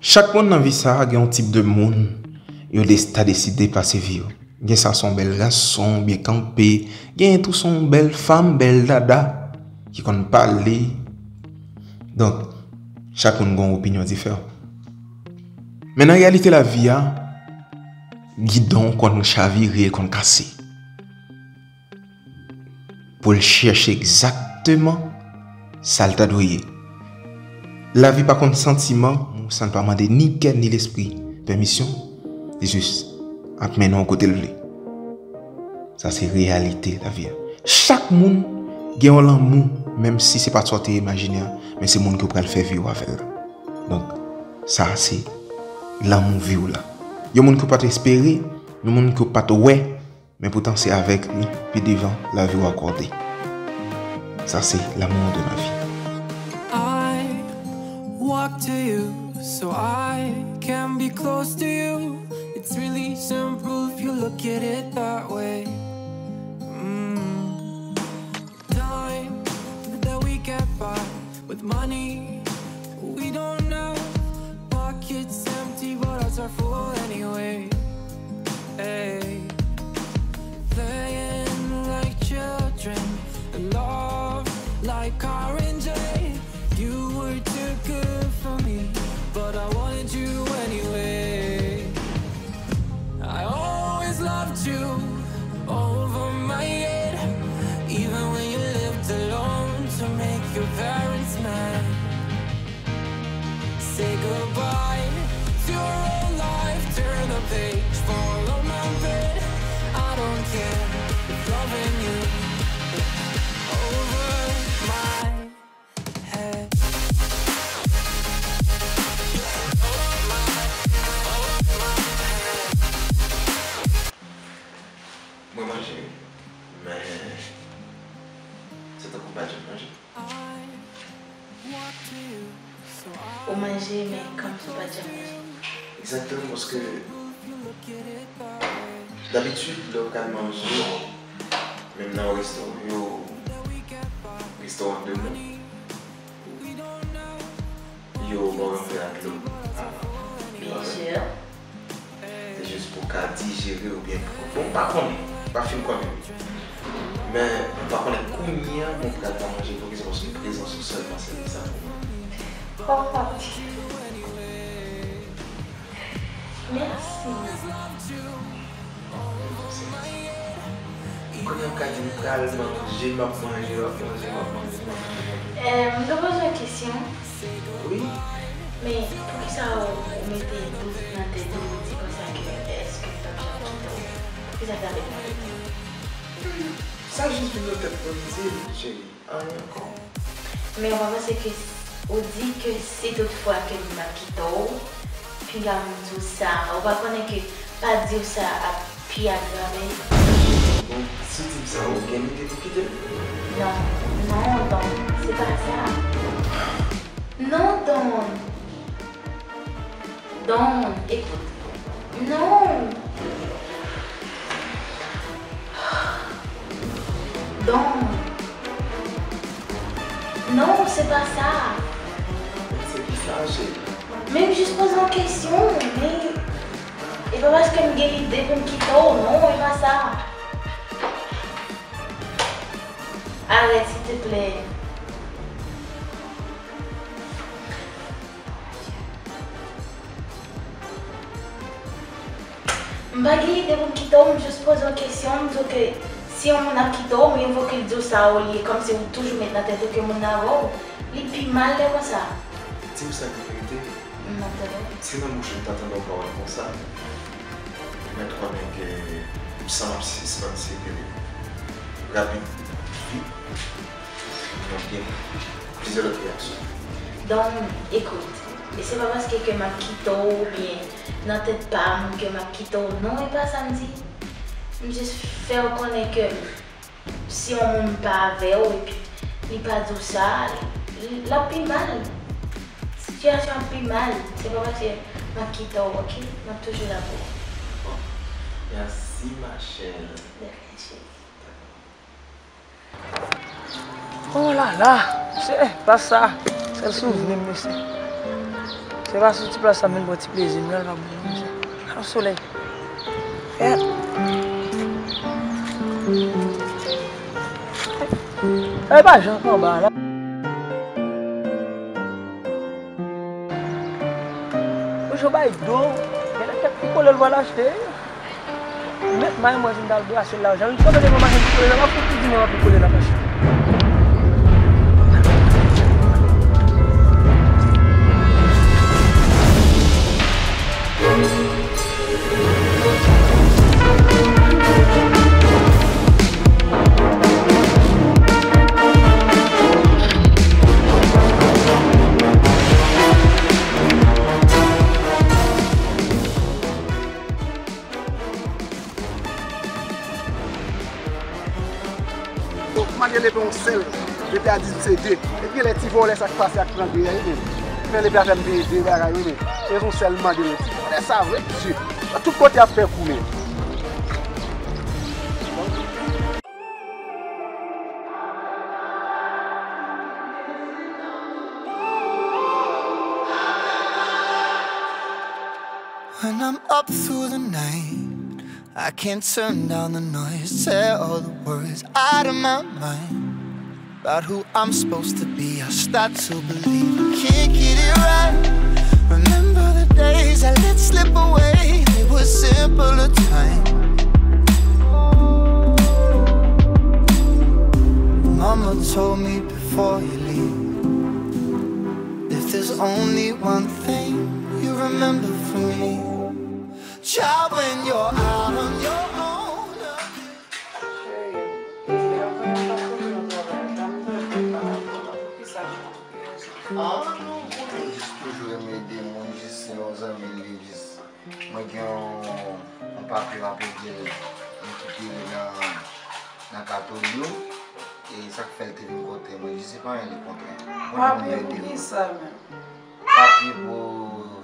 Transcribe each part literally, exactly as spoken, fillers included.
Chak moun nan vi sa a gen yon tip de moun yo des- ta deside pase vi yo. Gen sa se yon bèl gason, byen kanpe, gen tou se yon bèl fanm, bèl dada, ki konn pale. Donk, chak moun gen yon opinyon diferan. Men nan reyalite lavi a, gidon konn chavire, konn kase. Pou l chèche egzakteman sa l ta dwe ye. Lavi pa konn santiman, san l pa mande ni kè ni lespri pèmisyon, li jis ap mennen w kote l vle. Sa se reyalite lavi a. Chak moun gen yon lanmou, menm si se pa t sa w te imajine a, men se moun ke w pral fè vi w avè l la. Donk, sa se lanmou vi w la. Yon moun ke w pa t espere, yon moun ke w pa t wè, men poutan se avèk li pi devan lavi w akòde. Sa se l'amour de ma vie. I walk to you so I can be close to you. It's really simple if you look at it that way. Mm. Time that we get by with money we don't know. Pockets empty, but hearts are full anyway. Hey. Playing like children, in love like R and J. You were too good for me, but I wanted you anyway. I always loved you over my head, even when you lived alone to make your parents mad. Say goodbye to your old life, turn the page, fall on my bed. I don't care if loving you over my head. Mwen manje wi, men se tankou m pa janm manje. Ou manje, men kòmsi w pa t janm manje. Egzakteman, paske dabitid lè w pral manje, menm nan restoran, yo restoran de non, yo ba w yon vè a dlo avan. Byen si. Se jis pou w ka dijere oubyen pou, bon, m pa konnen, m pa fin konnen. Men m pa konnen kounye a mwen pral pa manje pou kisa, paske prezans ou sèlman se sa pou mwen. Oh, papi. Mèsi. Kounye a m ka di m pral manje, m ap manje, m ap manje, m ap manje, m ap manje, m ap manje. Eh, m ka poze w kesyon? Wi. Men poukisa w, ou mete dout nan tèt ou, ou di konsa ke èske m p ap janm kite w? Poukisa sa vin nan tèt ou? Sa jis vin nan tèt mwen, m di l, cheri, anyen ankò. Men ou pa panse ke s- ou di ke si tout fwa ke m ap kite w, pinga m di w sa, ou pa konnen ke pa di w sa ap pi agrave? Bon, si w di m sa, ou gen lide pou kite m? Non, non, Don, se pa sa. Non, Don. Don, ekout. Non. Don. Non, se pa sa. Se ki sa, cheri? Men m jis poze yon kesyon, men e pa paske m gen lide pou m kite w, non, e pa sa. Arèt, silteplè. M pa gen lide pou m kite w, m jis poze w kesyon, m di w ke si yon moun ap kite w, m envoke l di w sa olye, kòmsi ou toujou met nan tèt ou ke moun nan avè w, li pi mal lè konsa. Di m sa ki verite. M nan tande. Si nan bouch ou m ta tande yon pawòl konsa, mèt konnen ke san m ap sispann sirkile rapid, vit, m ap gen plizyè lòt reyaksyon. Don, ekout, e se pa paske ke m ap kite w oubyen nan tèt pa m ke m ap kite w, non, e pa sa m di. M jis fè w konnen ke si yon moun pa avè w epi li pa di w sa, l ap pi mal. Sitiyasyon ap pi mal. Se pa paske m ap kite w, oke? M ap toujou la pou ou. Merci, ma chère. De rien, cheri. Oh la la, se pa sa, sèl souvni m, mesye. Se pa sou ti plas sa m vin pran ti plezi m nan, l pa bon konsa. Al solèy. Fè. E pa jan anba la. Ou jo bay do. Genlè kèk ti kole l pral achte. Mèt may mwen vin al brase l la. Jan l tonbe devan machin pou kole la, m ap fout li di mwen m ap kole la machin. Bon, malgre lepe yon sèl, lepe a di m se de. Epi genlè ti vòlè sa k pase ak pran de a, wi menm. Men lepe a fè m peye de bagay, wi menm. E yon sèl m mande l. Ti vòlè sa vre, mesye. Tout kote ap fè kou, men. When I'm up through the night, I can't turn down the noise. Tear all the worries out of my mind about who I'm supposed to be. I start to believe I can't get it right. Remember the days I let slip away. It was simpler time. Mama told me before you leave, if there's only one thing you remember from me, child, when you're out on your own. Cheri, e lè w voye m pa kote nan travay la, sa m bezwen pa rapò la. Poukisa jan w ap gen rezon? Ah non, mwen jis toujou renmen ede moun, jis se yon zanmi l ye, jis mwen gen yon, yon papye m ap ede l rekipere nan, nan katolyo, e sa k fè l te vin kote mwen, jis se pa anyen, le kontrè. Mwen renmen ede moun. Papye pou ki sa menm? Papye pou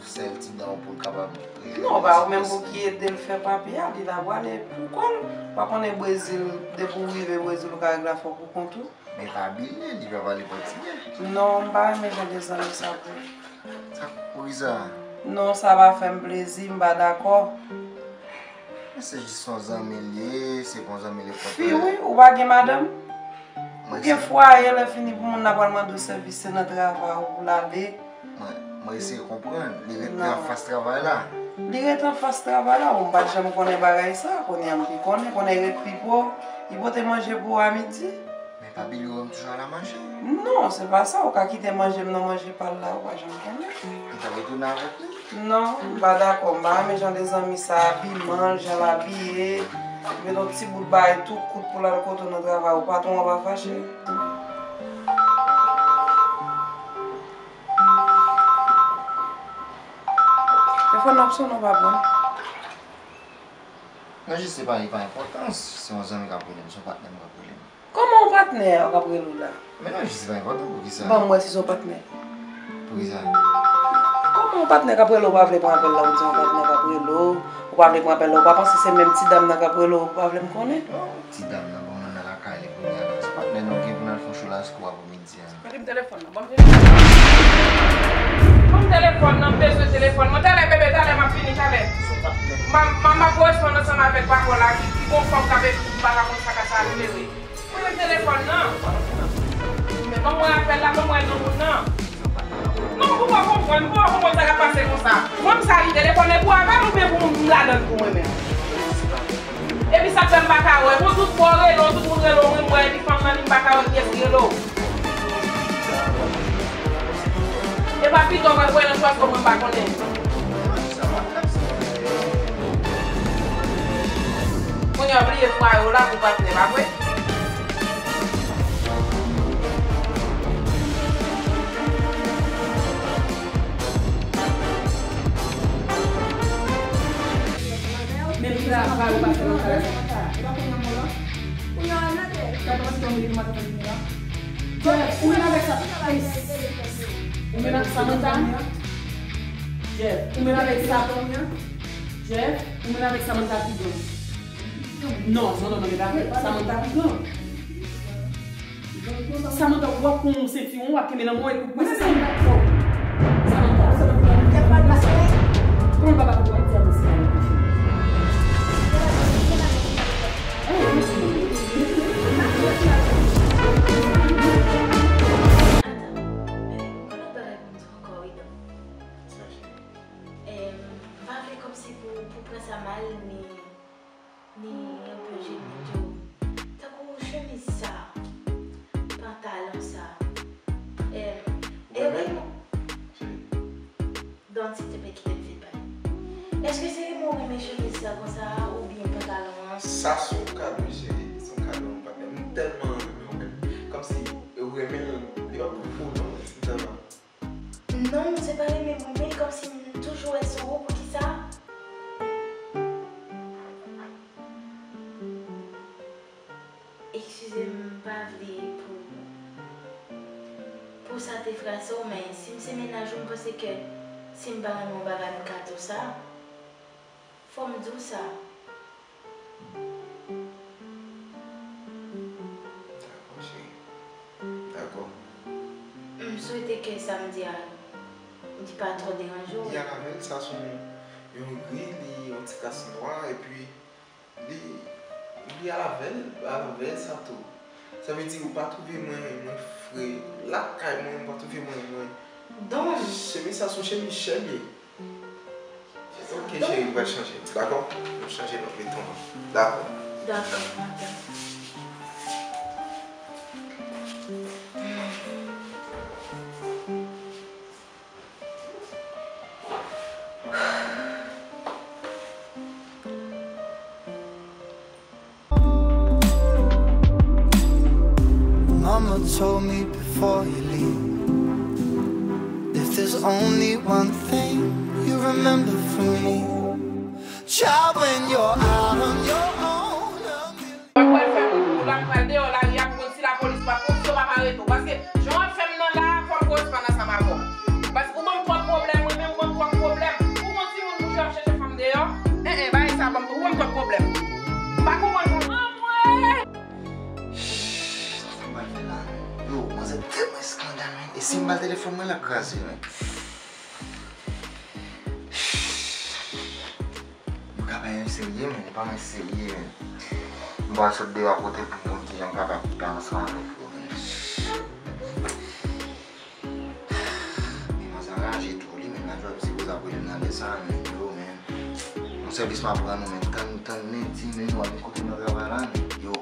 sèl ti dan w pou l kapab rejwenn. Non, pa ou menm pou ki ede l fè papye a, li ta pwale pou kò l. Ou pa konnen Brezil, depi w rive Brezil ou ka regle afè w pou kont ou. Men pa bliye, li pa pale pòtigè. Non, m pa renmen jan de zanmi sa pou ou. Sa, poukisa? Non, sa pa fè m plezi, m pa dakò. Men se jis yon zanmi l ye, se pa yon zanmi lekòl. Fi wi, ou pa gen madanm? Ou gen fwaye, lè fini pou moun nan pral mande w sèvis, se nan travay ou pou l ale. Mwen, mwen eseye konprann. Li rete anfas travay la. Li rete anfas travay la, ou m pa t janm konnen bagay sa, kounye a m pi konnen, konnen ret pipo, li pote manje pou ou a midi. Men pa bliye ou menm toujou al a manje. Non, se pa sa, ou ka kite manje m nan manje pa l la, ou pa janm konnen. Li ta retounen avèk li. Non, m pa dakò, m pa renmen jan de zanmi sa, abiman l, jan l abiye, li met yon ti bout bagay tou kout pou l al kote w nan travay, ou patwon an pa fache. Telefòn nan ap sonnen, w pa pran. Non, jis se pa, li pa enpòtan, se yon zanmi k ap rele m, se yon patnè m k ap rele m. Kòman yon patnè a k ap rele w la? Men non, jis se pa enpòtan, poukisa? Ban m wè si se yon patnè. Poukisa? Kòman yon patnè k ap rele w, ou pa vle pran apèl la, ou di yon patnè k ap rele w, ou pa vle pran apèl la, ou pa panse se menm ti dam nan k ap rele w, ou pa vle m konnen? Non, ti dam nan, bon, nan lakay li kounye a la, se patnè nou gen pou n al fè yon show la, eskou aprè midi a. Mete m telefòn nan, ban m telefòn nan. Ban m telefòn nan, m bezwen telefòn mwen. Talè, bebe, talè, m ap vini, talè. M ap, m ap, m ap koresponn ansanm avèk patwon la, ki, ki gon fanm k ap ekri, m pa ka konn sa ka sa li mere. Mete m telefòn nan. Men ban mwen apèl la, ban mwen non moun nan. Non, ou pa konprann, ou pa konprann sa k ap pase konsa. Mwen, m sali telefòn, e pou avè l oubyen pou m ladan l pou mwen menm? Epi sa k fè m pa ka wè, bon, tout bò rele w, tout moun rele w, mwen, m wè, epi fanm nan, li, m pa ka wè kiyès ki rele w. E pa pito mwen voye nan chwazi mwen pa konnen. Kounye a bliye fwaye w la pou patnè, pa vre? Menm travay ou pa fè nan kay. Kounye a, gade kòman se yon moun ki mande pou vini la. Jeff, ou menm avèk sa. Ou menm avèk Samantha? Jeff, ou menm avèk sa. Jeff, ou menm avèk Samantha pi gran. Non, non, non, non, men pa vre. Samantha pi gran. Samantha, w ap pran yon sentiwon, w ap kenbe nan men w epi w pran. Samantha, oh. Samantha, Samantha. Pou, pou pran sa mal, ni, ni yon pe jeni tou. Tankou chemiz sa, pantalon sa. Em, e wi, Don, silteplè, kite m fin pale. Èske se renmen w renmen chemiz sa konsa a, oubyen pantalon an? Sa se yon kado, cheri. Se yon kado, m pa, m tèlman renmen w menm. Kòmsi ou renmen l, li p ap pou ou non, m tèlman. Non, se pa renmen m renmen l, kòmsi m toujou wè l sou ou, poukisa? Eskize m, m pa vle pou, pou sa te frase w, men si m se mennaj ou, m panse ke si m pa renmen yon bagay, m ka di w sa. Fò m di w sa. Dakò, cheri. Dakò. M swete ke sa m di a, di pa twò deranje w. Li al avè l, sa se yon, yon gri, li yon ti kas nwa, epi li, li al avè l, al avè l sa tou. Sa vle di ou pa twouve mwen, mwen fre lakay mwen, ou pa twouve mwen, mwen. Don. Chemiz sa se yon chemiz chè li ye. Ok, cheri, m pral chanje. Dakò? Nou chanje lòt beton an. Dakò. Dakò, madanm. Mama told me before you leave, if there's only one thing you remember from me, child, when you're out on your own. Mwen pral fè moun pou la, m pral deyò lari a pou konn si lapolis pa konn si yo pa arete w. Paske jan w ap fè m nan la a, fò m koz pa nan sa m avè w. Paske ou ban m twòp pwoblèm, wi, men ou ban m twòp pwoblèm. Ou gon timoun pou jwe ap chèche fanm deyò. En, en, bagay sa ban m, ou ban m twòp pwoblèm. M pa konprann sa. Anmwey! Shh, sa m pral fè la, men. Yo, manzè tèlman eskandal, men. E si m ba l telefòn mwen, l ap kraze, men. Shh. M ka pa yon serye, men. E pa mwen serye, men. M pral sot deyò a kote pou m konn kijan m kapab viv ansanm avèk yo, men. Shh. Men manzè anraje tou, li menm la, jwèt, m sipoze ap rele m nan lè sa a, men yo, men. Yon sèvis m ap rann ou, men. Tann, tann, men, di, men, nou al kote nan travay la, men. Yo.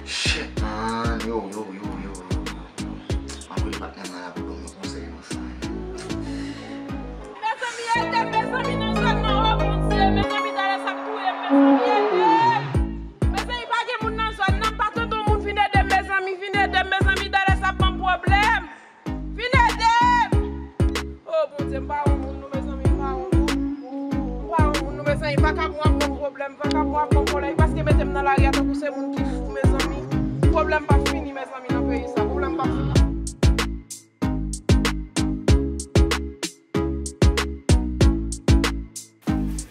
Shit, man. Yo, yo, yo. M ap rele patnè m nan la pou ban m yon konsèy nan sa a, men. Mezanmi, ede m, mezanmi, nan zòn nan, o Bondye, mezanmi, talè sa ap touye m, mezanmi, ede m. Mezanmi, pa gen moun nan zòn nan, m pa tande yon moun vin ede m, mezanmi, vin ede m, mezanmi, talè sa ap ban m pwoblèm. Vin ede m! O Bondye, m pa yon moun, non, mezanmi, m pa yon moun. M pa yon moun, non, mezanmi, vakabon ap ban m pwoblèm, vakabon ap ban m pwoblèm, paske mete m nan lari a tankou se moun ki fou, mezanmi. Pwoblèm p ap fini, mezanmi, nan peyi sa. Pwoblèm p ap fini.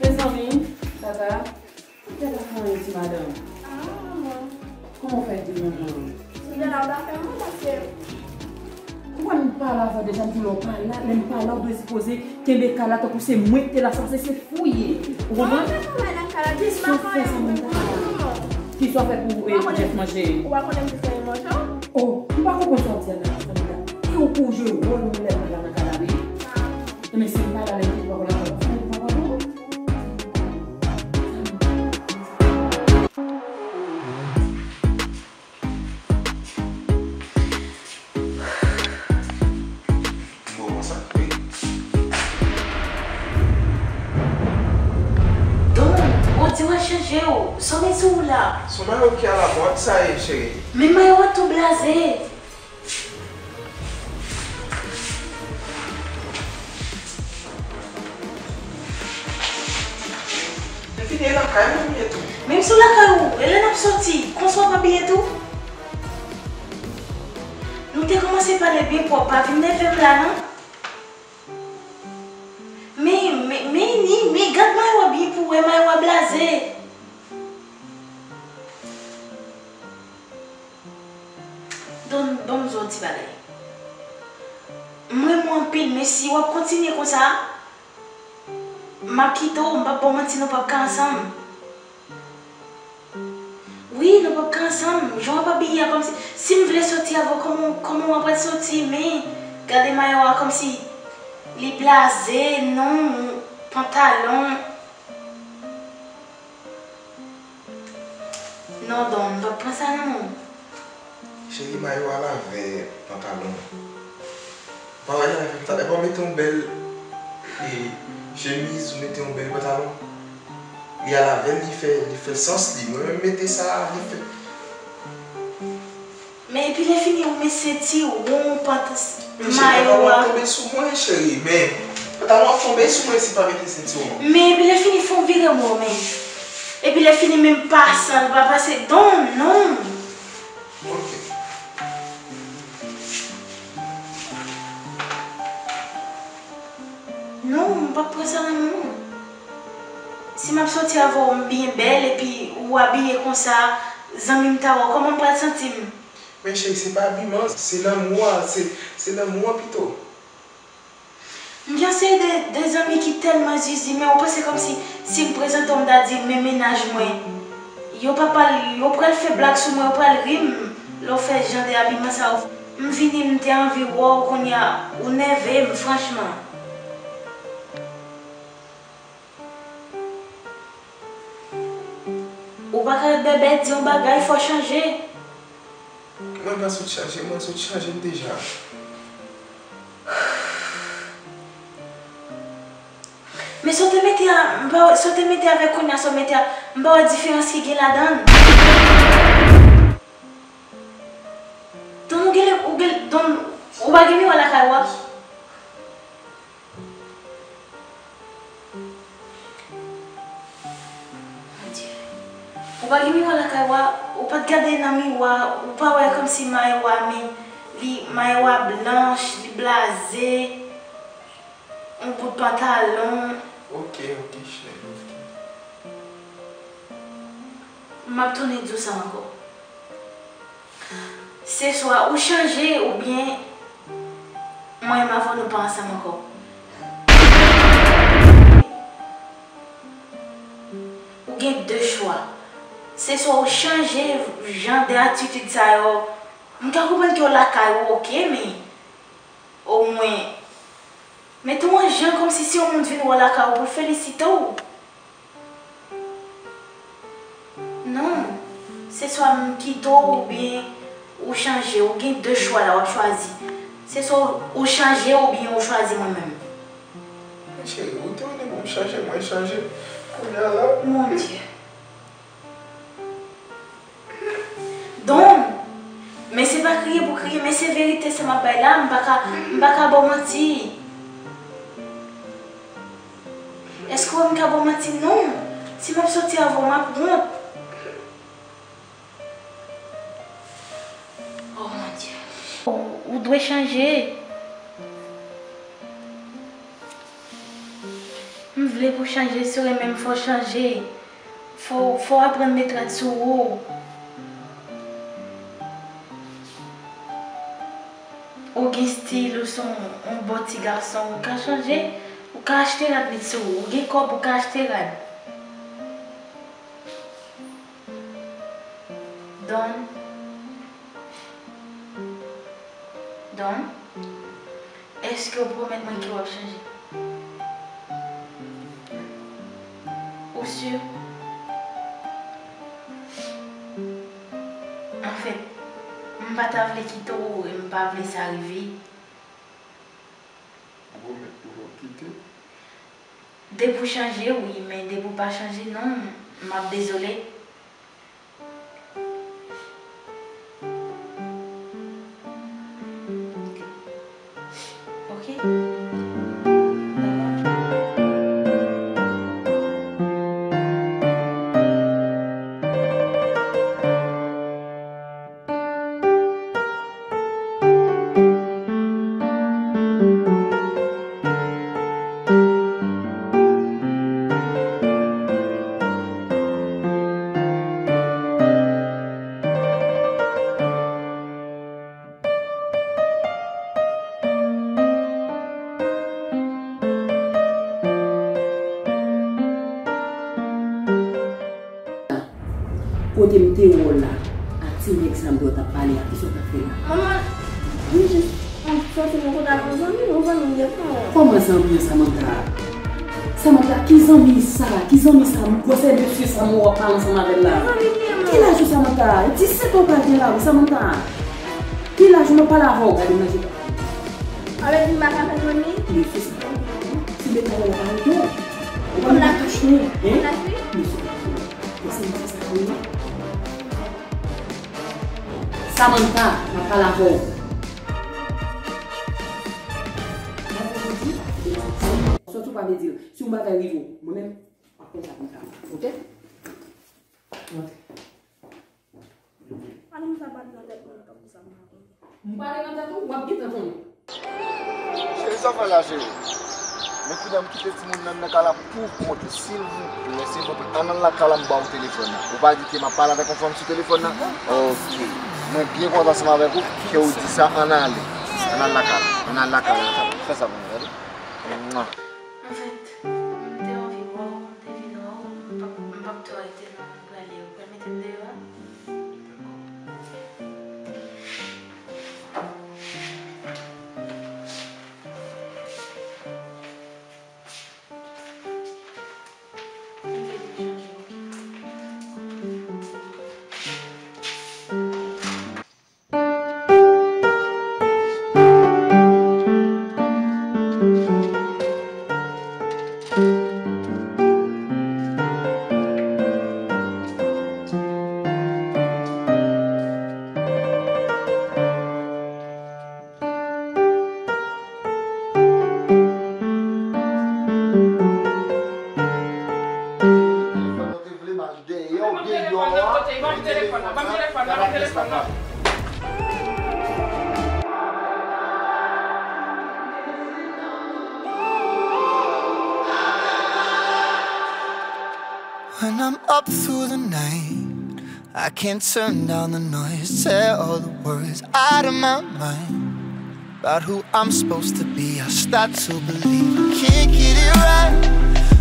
Mezanmi, tata, ou te ka fè anyen ti madanm? Ah, manman. Kòman w fè di manman? Sou de la, w ta fè mwen, paske ou konn pa la, sa deja m di w lè w pa la, lè m pa la, ou dwe sipoze kenbe kay la tankou se mwen ki te la, sa se, se fou ye. Ou konprann? Kisa w fè sa, manman? Kisa w fè pou, eh, pou Jeff manje? Ou pa konnen m te fè manje? Oh, m pa konprann sa w di a la, Samantha. E ou pou w jwe wòl ou lè m pa la nan kay la, wi. Ebyen, si m pa la, lè m te pa la, ou pa konn. Bon, konsa, wi. Don, ou di w al chanje w. Sa w met sou ou la? Se yon mayo ki alabòd sa ye, cheri. Men mayo a tou blaze. Epi e lakay mwen m ye tou. Menm si w lakay ou, e lè n ap soti, konsa w ap abiye tou? Nou te kòmanse pale byen pwòp, pa vin nève m la non. Men, men, men, ni, men gad mayo a byen pou wè, mayo a blaze. Don, ban m di w yon ti bagay. M renmen w anpil, men si w ap kontinye konsa, m ap kite w, m p ap ba w manti, nou p ap ka ansanm. Wi, nou p ap ka ansanm. Jan w ap abiye a, kòmsi, si m vle soti avè w, kòman, kòman w ap pral soti? Men, gade mayo a, kòmsi li blaze, non, pantalon. Non, Don, m p ap pran sa nan men w. Cheri, mayo a lave pantalon. Pa wè jan l fè sa, epi w mete yon bèl, e, chemiz, ou mete yon bèl pantalon. Li al avè l, li fè, li fè sans li. Mwen menm mete sa, li fè. Men epi lè fini, ou met senti won pant mayo a. Tonbe sou mwen, cheri, men pantalon ap tonbe sou mwen si pa mete senti won. Men epi lè fini, fè w vire won, men. Epi lè fini, menm pasan, l pa pase, Don, non. Ok. Non, m p ap pran sa nan men w. Si m ap soti avè w, m byen bèl, epi ou abiye konsa, zanmi m ta wè w, kòman m pral santi m? Men cheri, se pa abiman, se lanmou a, se, se lanmou a pito. M gen yon seri de, de zanmi ki tèlman zizi, men ou panse kòmsi si m prezante w, m ta di men mennaj mwen. Yo pa pral, yo pral fè blag sou mwen, yo pral ri m lè w fè jan de abiman sa yo. M vini, m te anvi wè w, kounye a, ou nève m, franchman. Ou pa ka ret bèbè, di yon bagay, fò w chanje. Mwen pa sot chanje, mwen sot chanje m deja. Men sa w te mete a, m pa wè, sa w te mete avèk kounye a, sa w mete a, m pa wè diferans ki gen ladan l. Don, ou gen, ou gen, Don, ou pa gen miwa lakay ou a? Mon Dieu. Ou pa gen miwa lakay ou a, ou pa t gade nan miwa, ou pa wè kòmsi mayo a, men li, mayo a blanch, li blaze, yon bout pantalon. Ok, ok, cheri, ok. M ap tounen di w sa ankò. Se swa ou chanje oubyen mwen menm avè w nou pa ansanm ankò. Ou gen de chwa. Se swa ou chanje jan de atitid sa yo. M ka konprann ke w lakay ou, oke, men omwen, mete w an jan kòmsi si yon moun vin wè w lakay ou pou l felisite w. Non, se swa m kite w oubyen ou chanje. Ou gen de chwa la, w ap chwazi. Se swa ou chanje oubyen ou chwazi mwen menm. Men cheri, ou te mande pou m chanje, mwen chanje. Kounye a la. Mon Dieu. Don, men se pa kriye pou kriye, men se verite sa m ap bay la, m pa ka, m pa ka ba w manti. Èske w wè m ka ba w manti? Non. Si m ap soti avè w, m ap wont. Oh mon Dieu. Ou, ou dwe chanje. M vle pou chanje, si w renmen m, fò w chanje. Fò, fò w aprann met rad sou ou. Ou gen stil, ou se yon, yon bon ti gason, ou ka chanje, ou ka achte rad met sou ou. Ou gen kòb, ou ka achte rad. Don. Don, èske w pwomèt mwen ke w ap chanje? Ou si? Anfèt, m pa ta vle kite w e m pa vle sa rive. Ou pwomèt pou w p ap kite? Depi w chanje, wi, men depi w pa chanje, non, m ap dezole. Ok. Dakò. Kote m te wè w la, ak ti nèg sa m te wè w t ap pale a, kisa w t ap fè la? Manman, m jis, m soti nan kote ak yon zanmi, yon zanmi m gen pou mwen. Kòman zanmi an, Samantha? Samantha, ki zanmi sa? Ki zanmi sa? M kwè se mesye sa m wè w ap pale ansanm avè l la. Zanmi m ye, man. Ki laj ou, Samantha? Disèt an w pral gen la wi, Samantha. Ki laj ou? M ap pale avè w, gade m nan je pa. Sa vle di m pa ka fè zanmi? Mesye sa pa yon zanmi. Si m te pale w pa yon. Ou pa nan kache, hein? Mesye sa pa yon. Ou se mesye sa pa yon. Samantha, m ap pale avè w. Sòti w pa vle di l. Si yon bagay rive w, mwen menm, m ap konn sa pou m fè. Oke? Antre. Pale m sa bat nan tèt mwen tankou sa m pa konnen. M pale nan tèt ou, w ap gentan konnen. Cheri, sa w fè la, cheri? Men kounye a m kite timoun nan nan kay la pou kont ou, silvouplè, silvouplè. Ann nan lakay la, m ba w telefòn nan. Ou pa di ke m ap pale avèk yon fanm sou telefòn nan? Oke. Mwen byen kontan ansanm avèk ou ke w di sa, ann ale. Ann al lakay la. Ann al lakay la. Fè sa pou mwen, tande? Mwa. Anfèt, m te anvi wè w, m te vin wè w, m p ap, m p ap twò rete non, m prale. Ou pral mete m deyò a? Telefòn nan te vle m al dèyè w, deyò a. Ban m telefòn nan, ban m telefòn nan, ban m telefòn nan. When I'm up through the night, I can't turn down the noise. Tear all the worries out of my mind about who I'm supposed to be. I start to believe I can't get it right.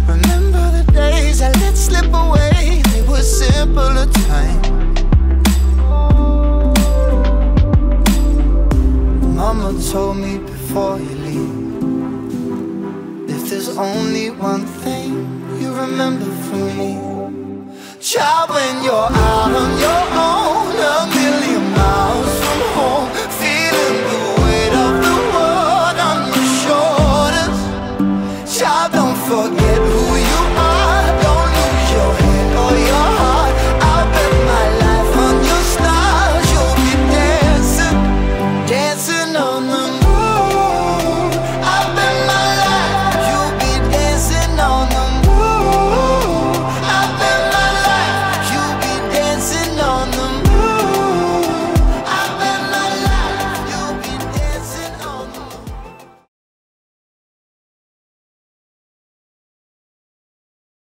Remember the days I let slip away. They were simpler times. Mama told me before you leave, if there's only one thing you remember from me, child, when you're out on your own again.